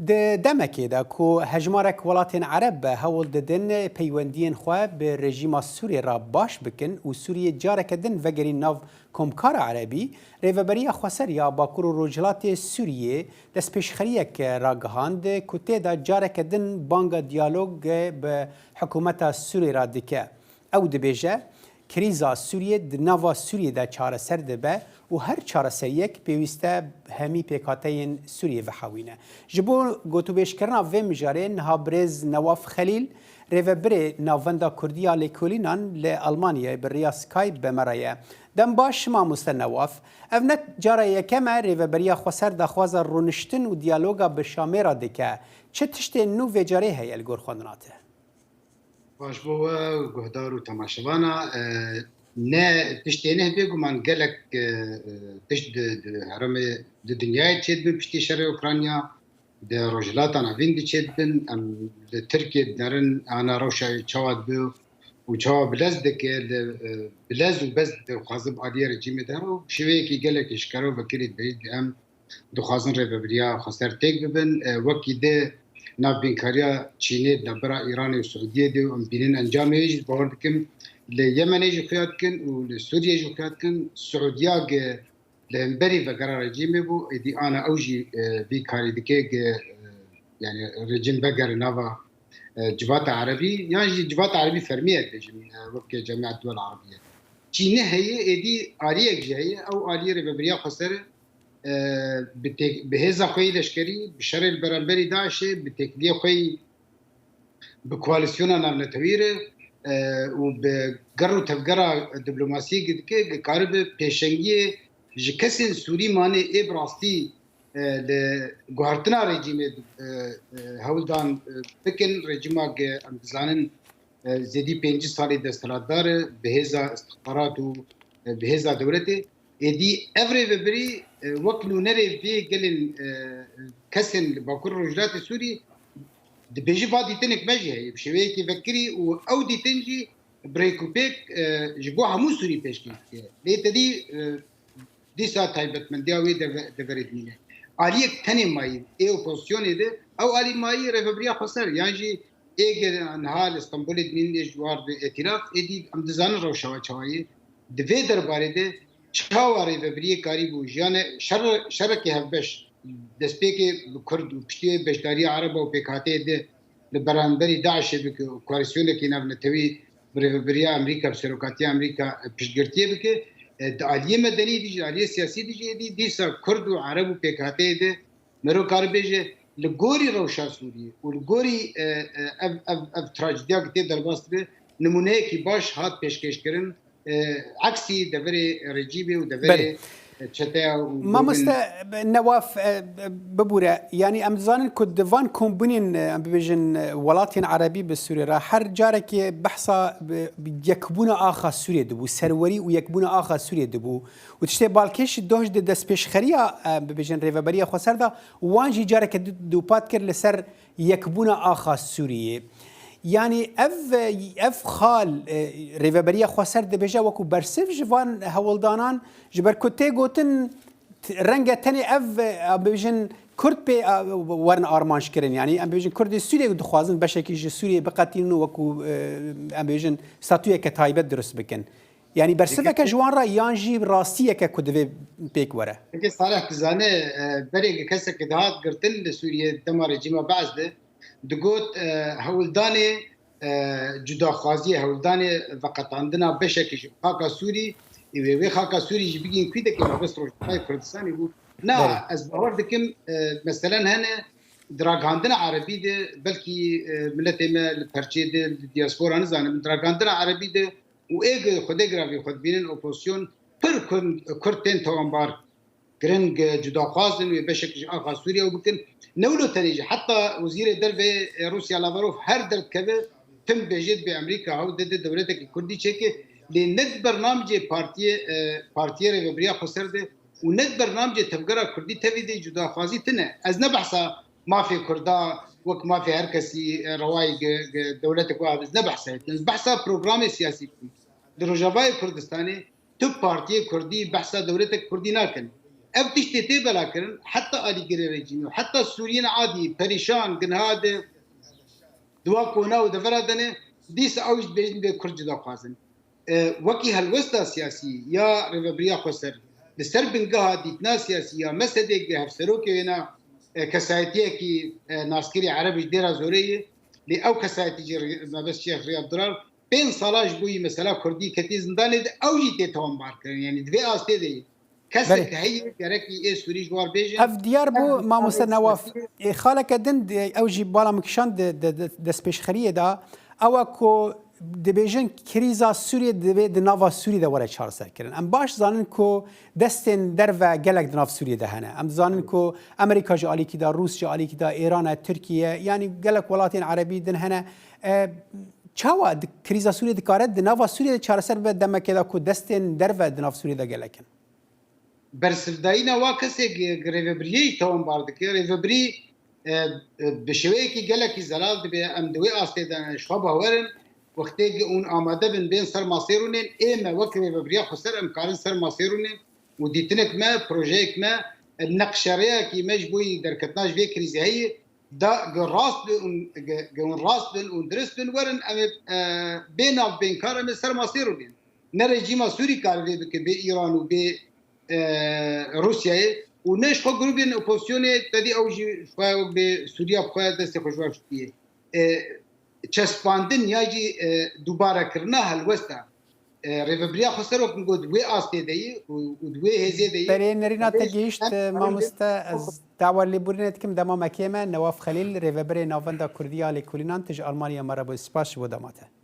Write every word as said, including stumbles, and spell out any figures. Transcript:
Di demekê de ku hejmarek welatên Ereb hewl didin peywendiyên xwe bi rejîma Sûriyê re baş bikin û Sûriyê careke din vegerîn nav komkara Erebî, Rêveberiya Xweser ya Bakur û Rojhilatê Sûriyê destpêşxeriyek ragihand ku tê de careke din banga diyalog bi hikûmeta Sûriyê re dike. Ew dibêje, krîza Sûriyê di nava Sûriyê de çareser dibe û her çareseriyek pêwîst e hemî pêkhateyên Sûriyê vehewîne. Ji bo gotûbêjkirina vê mijarê niha birêz Newaf Xelîl, rêvebirê Navenda Kurdî ya Lêkolînan li Almanyayê bi riya Skype bi me re ye. Dem baş mamoste Newaf. Ev ne cara yekem e Rêveberiya Xweser daxwaza rûniştin û diyaloga bi Şamê re dike. Çi tiştên nû vê carê heye li gor xwendina te? Baş bo we guhdar û temaşevana, e, ne tiştê ne bêguman gelek, e, e, tişt di, di herêmê, di dinyayê çêdibin piştî şerê Ukrayna, di Rojhilata Navîn di çêdibin, em li Tirkiyê dinerin ana rewşa çawa dibe û çawa bilez dike, li, e, bilez û bez dixwazin aliyê rejîmê de û şêweyekî gelekî eşkere û vekirî dibêjin em dixwazin rêvebiriya xweser têk bibin. E, wekî di navbînkariya Çînê, di navbera Îranê û Siûdiyê de em bînin encamê jî, bawer dikim li Yemenê jî xuya dikin û li Sûriyê jî xuya dikin. Siûdiya gi li hemberî vegera rejîmê bû, êdî ana ew jî, e, vî karî dike gi, e, yani rejîm vegere nava, e, civata erebî, yan jî civata erebî fermî ye dibêjin, e, weke Cemiyet Duwel Erebiye. Çînê heye, êdî aliyek jî heye, ew aliyê rêvebiriya xweser e, e, bi têk-, bi hêza xwe yî leşkerî, bi şerê li beramberî DAIŞê, bi têkiliyê xwe yî bi koalîsyona navnetewî re, e, û bi ger û tevgera diplomasiyê dike, dikaribe pêşengiyê ji kesên Sûrî manê ê bi rastî, e, li guhertina rejîmê, e, e, hewl dan, e, bikin. Rejîma ge em dizanin, e, zêdî pêncî salî desthilatdar e, bi hêza istixbarat û, e, bi hêza dewletê. Êdî ev rêvebirî, e, wek nûnerê vê gelên, e, kesên li Bakur Rojhilatê Sûrî dibêje, va dîtinek me jî heye. Bi şêweyekî vekirî û ew dîtin jî bi rêkûpêk, e, ji bo hemû Sûrî pêşkêş dike. Lê tedî, e, dîsa taybetmendiya wê deve-, deverê dimîne. Aliyek tenê mayî ê opozisyonê de, ew alî mayî rêvebiriya xweser, yan jî ê ge niha li Stenbolê dimînin ê ji war bi îtîlaf, êdî em dizanin rewşa we çawa ye. Di vê derbarê de çawa rêvebiriyê karîbû jiyane şer-, şerekê hevbeş, destpêkê bi Kurd û piştî wê beşdariya Ereba û pêkhateyê de li beramberî DAIŞê bike û koalîsyonekî navnetewî bi rêvebiriya Amerîka, bi serokatiya Amerîka, e, piştgirtiyê bike. E, di aliyê medenî dî jî, aliyê siyasî dî jî êdî dîsa Kurd û Ereb û pêkhateyê de mero karibêje li gorî rewşa Sûriyê û li gorî, e, e, ev, ev, ev trajediya ku tê derbas dibe, nimûneyekî baş hat pêşkêşkirin, e, eksî deverê rejîmê û deverê, Belê. e, çeteya û grûbên Mamoste Newaf, e, bibûre, yanî em dizanin ku di van kombûnên, e, em bibêjin, e, welatên erebî bi Sûriyê re her carekê behsa bi, bi yekbûna axa Sûriyê dibû, serwerî û yekbûna axa Sûriyê dibû û tiştê balkêş doh di destpêşxeriya, e, bibêjin rêveberiya xweser de wan jî careke di-, dûpat kir li ser yekbûna axa Sûriyê. Yanî ev, ev xal, e, rêveberiya xweser dibêje wekû bersiv ji van hewldanan, ji ber ku tê gotin, t-, renge tenê ev, e, em bibêjin Kurd pê, e, werin armanc kirin. Yanî em bibêjin Kurdê Sûriyê dixwazin beşekî ji Sûriyê biqetînin û wekû, e, em bibêjin statuyeke taybet dirust bikin. Yanî bersiveke ji wan re yan jî rastiyeke ku divê pêk were? Peki Salih dizane, e, berê keseke dihat girtin li Sûriyê dema rejîma Be'es de, digot, e, hewldanê, e, cudaxwaziyê, hewldanê veqetandina beşekî ji xaka Sûrî, ê wê, wê xaka Sûrî jî bigihîn kwî deke mabest Rojavayê Kurdistanê bû. Na, Belê. Ez bawer dikim, e, meselen hene, di ragihandina erebî de, belkî, e, miletê me li perçê de, li diaspora nizanim, di ragihandina erebî de û ê gi-, xwedê giravî xwe dibînin opozisyon pir Kurd, Kurd tên tawanbar kirin, gi-, cudaxwaz in wê beşek ji axa Sûriye û bikin. Ne wilo tenê jî, heta Wezîrê Derve, e, Rûsya Lavrov her derdikeve, tim bêjê dibê Amerîka hewl dide dewletekî Kurdî çêke, lê ne di bernamecê partiyê, e, partiyê rêvebiriya xweser de û ne di bernamecê tevgera Kurdî tevî de cudaxwazî tine. Ez ne behsa mafê Kurda wek mafê her kesî, e, rewayê ge-, ge-, dewletek wa ez ne behsa yê. Ez behsa programê siyasî dikim. Di Rojavayê Kurdistanê tu partiyê Kurdî behsa dewletek Kurdî nakin. Ev tiştê tê belakirin, heta alîgirê rejîmî û heta Sûriyên adî perîşan, ginha di, di wa kona û devera de ne, dîsa ew jî dibêjin vê Kurd cuda xwazin. E, wekî helwesta siyasî ya Rêvebiriya Xweser, li ser bingeha dîtina siyasî ya mesedek bi hevserokê wêna, e, kesayetiyekî, e, naskirî Ereb ji dêra zorê ye, lê ew kesayetî jî Rê-, Mebest Şêx Riyad Durar, pênc sala ji bo yî mesela Kurdî ketî zindanê de, ew jî tê tawanbar kirin. Yanî di vê astê de ye. Kesek Belê. Heye, gerekî ê Sûrî ji war bêjin. Ev diyar bû, Ev mamoste diyar Newaf. Ê, xaleke din, di, ew jî bala min kişand di, di, di destpêşxeriyê de. Ew e ku dibêjin krîza Sûriyê divê di nava Sûriyê de were çareserkirin. Em baş zanin ku destên derve gelek di nav Sûriyê de hene. Em dizanin ku Amerîka ji alîkî de, Rûs ji alîkî de, Îran e, Tirkiye, yanî gelek welatên erebî din hene. E, çawa di, krîza Sûriyê dikare di nava Sûriyê de çareser bibe demekê de ku destên derve di nav Sûriyê de gelek in? Bersivdayîna wa kesê gi, gi rêvebiriyê jî tawanbar dike. Rêvebirî, e, e, bi şêweyekî gelekî zelal dibe. Em di wê astê de ne, ji xwe bawer in. Wextê gi hûn amade bin, bên ser masê rûnên, ê me wek Rêvebiriya Xweser em karin ser masê rûnên û dîtinek me, projeyek me, e, neqşerêyekî me ji bo yî derketina ji vê krîzê heye. Da, gi rast bin û gi, gi hûn rast bin û dirist bin, werin em ê, e, bê navbênkar em ê ser masê rûnên. Ne rejîma Sûrî kar vê bike bê Îran û bê, e, Rûsyayê û ne ji xwe grûbên opozisyonê, tedî ew jî ji xwe wek bê Sûriya bi xwe destê xwe ji we şikiyê. E, çespandin ya jî, e, dubarekirina helwesta, e, Rêvebiriya Xweser wek min got, wê astê de ye û, û di wê hêzê de ye. Berê nerîna te Vê gihişt, em, e, em, mamoste, ez dawa lêborînê dikim, dema me kêm e, Newaf Xelîl, rêvebirê Navenda Kurdî ya Lêkolînan, tu ji Almanya me re bû. Spas ji bo dema te.